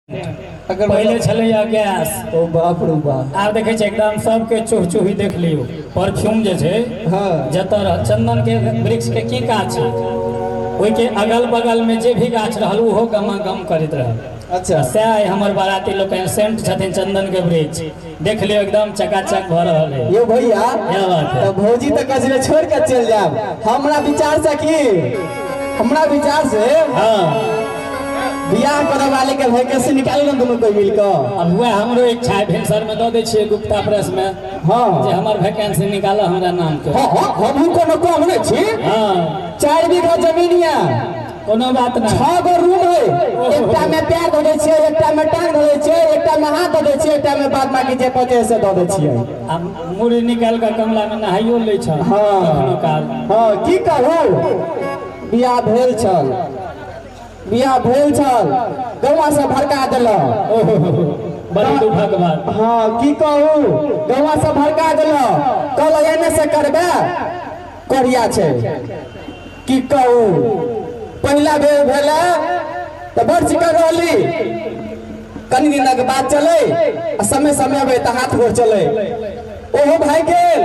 अगर पहिले छलैया गैस। ओ बाप रे बाप। आब देखै छै एकदम सबके चूह चूही देख लियौ, परफ्यूम जे छै। जतऽ रह चंदन के वृक्ष के की काज छै, ओहिके अगल बगल में जे भी गाछ रहल ओहो गमा गम करैत रहल। सएह अइ हमर बाराती लोकनि सेंट छथिन चंदन के वृक्ष, देख लियौ एकदम चकाचक भऽ रहल है। यो भैया, क्या बात है? तो भौजी तऽ कहै छलै छोड़ के चलि जायब, हमरा विचार से की, हमरा विचार से बियाह करे वाले के वैकेंसी निकालि ने दुनू कोई मिल कऽ। अब वएह हमरो इच्छा है, भिनसर में दऽ दै छियै गुप्ता प्रेस में जे हमर वैकेंसी निकालऽ हमरा नाम के। हाँ, हाँ, हमहूँ कोनो कम नहि छी। 4 बीघा जमीन यऽ। कोनो बात नहि। 6 गो रूम है, एकटा में पैर धो दै छियै, एकटा में टांग धो दै छियै, एकटा में हाथ धो दै छियै, एकटा में बाद बाकी जे बचे से दऽ दै छियै। आ मुड़ी निकालि कऽ कमला में नहाइयो लै छह। कखनो काल। हाँ, की कहू, बियाह भेल छल, बियाह भेल छल, गौआ से भड़का देलक। ओहो, बड़ी दुखक बात। हाँ, की कहू, गौआ से भड़का देलक, कहलक एने से करबे कोरिया छै। की कहू, पहिला बेर भेलै तऽ बड़ चिकन रहली, कनि दिनक बाद चलै आ समय समय अबै तऽ हाथ गोड़ चलै, ओहो भागि गेल।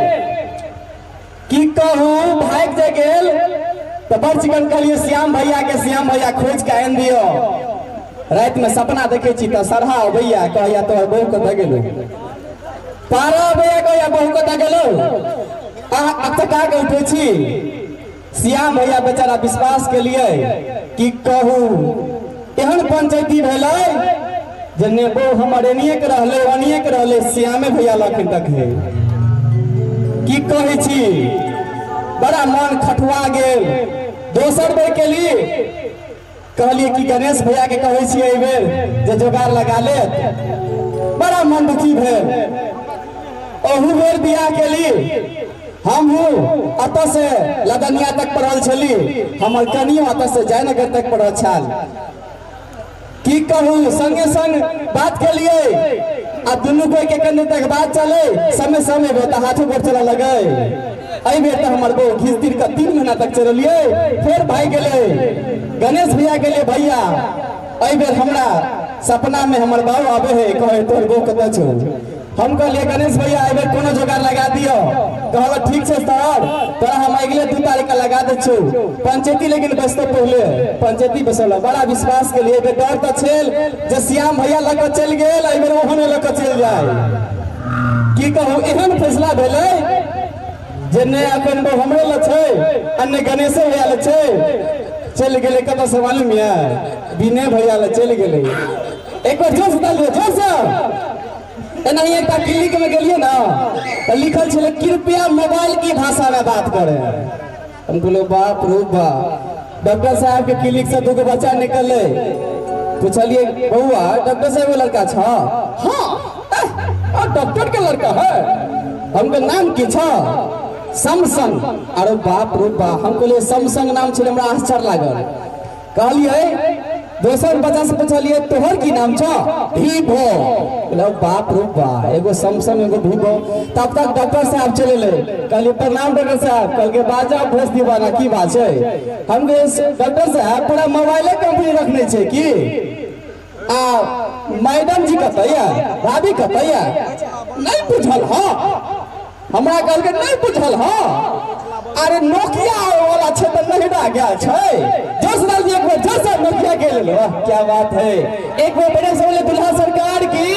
की कहू, भागि जे गेल तऽ बड़ चिकन कहलियै श्याम भैया के, श्याम भैया खोजि कऽ आनि दियौ। रातिमे सपना देखै छी तऽ सरहा अबैया, कहैया तोहर बहू कतऽ गेलौ, पारा अबैया, कहैया बहू कतऽ गेलौ। अहाँ अचका के उठै छी। श्याम भैया बेचारा विश्वास के लिए की कहू, एहन पंचायती भेलै जे ने बहू हमर एनिए के रहलै ओनिए के रहलै, श्यामे भैया लखन तक है। की कहै छी, बड़ा मन खटुआ गेल। दोसर बेर के लिए कहलिए कि गणेश भैया के कहै छियै एहि बेर जे जोगाड़ लगा लेत, बड़ा मन दुखी भेल। ओहू बेर बियाह केली, हमहूँ अतऽ से लदनिया तक पढ़ल छली, हमर कनियो अतऽ से जयनगर तक पढ़ल छल। की कहू, संगे संग बात केलिए आ दुनू कोई के कने तक बात चले, समय समय बेर तऽ हाथो गोड़ चलऽ लगे। एहि बेर तऽ हमर बहू घीच तीर कऽ 3 महीना तक चललिए, फेर भागि गेलै। गणेश भैया गेलिए, भैया एहि बेर हमरा सपना में हमर बाबू आबे है, कहे तोहर बहू कतऽ छौ। हम कहलिए गणेश भैया एहि बेर कोनो जोगाड़ लगा दियौ। कहलक ठीक छै सर, तोरा हम अगिले 2 तारीख के लगा दै छियौ पंचायती, लेकिन बैसतौ पहिले। पंचायती बैसौलक, बड़ा विश्वास के लिए। एहि बेर डर तऽ छल जे श्याम भैया लऽ कऽ चलि गेल, एहि बेर ओहो नहि लऽ कऽ चलि जाय। की कहू, एहन फैसला भेलै जे नहि अपन बहू हमरे लग छै आ नहि गणेशे भैया लग छै। चलि गेलै कतऽ से मालूम यऽ? विनय भैया लग चलि गेलै। एक बार जोर से ताली, जोर से। एनाही एकटा क्लिनिक में गेलियै ने तऽ लिखल छलै कृपया मोबाइल की भाषा में बात करें। हम कहलियै बाप रे बाप, डॉक्टर साहब के क्लिनिक से 2 गो बच्चा निकललै। पूछलियै बौआ डॉक्टर साहब के लड़का छ? हाँ, और डॉक्टर के लड़का है। हमके नाम की छ? सैमसंग। अरे बाप रे बाप, हम कहलियै सैमसंग नाम छलै, हमरा आश्चर्य लागल। कहलियै दोसर बच्चा से पूछलियै तोहर की नाम छ? वीवो। बोले बाप रे बाप, एगो सैमसंग एगो वीवो। तब तक डॉक्टर साहब चले ले। कहलियै प्रणाम डॉक्टर साहब। कहलकै बाजा भोज दीवाना, की बात छै? हम कहलियै डॉक्टर साहब पूरा मोबाइले कंपनी रखने छै की? आ मैडम जी कतऽ यऽ, भाभी कतऽ यऽ? नहीं बुझल। हाँ, हमरा कहलकै नहीं बुझल। हाँ, अरे नोकिया वाला छै तऽ नहिरा गेल छै। जोर से डाल दिए एक बार, जोर से नोकिया के लेल। वाह क्या बात है। एक बार बड़े से बोले दुल्हा सरकार की,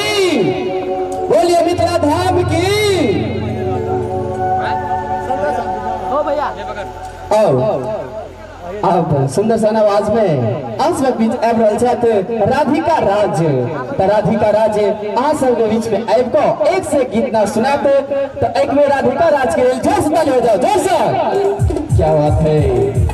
बोलिए मिथिला धाम की। आओ अब सुंदर सन आवाज में अहाँ सबके बीच आबि रहल छथि राधिका राज। तऽ राधिका राज अहाँ सबके बीच में आबि कऽ एक से गीत ना सुनाते, तऽ एक बेर राधिका राज के लेल जोर से ताली हो जाओ, जोर से। क्या बात है।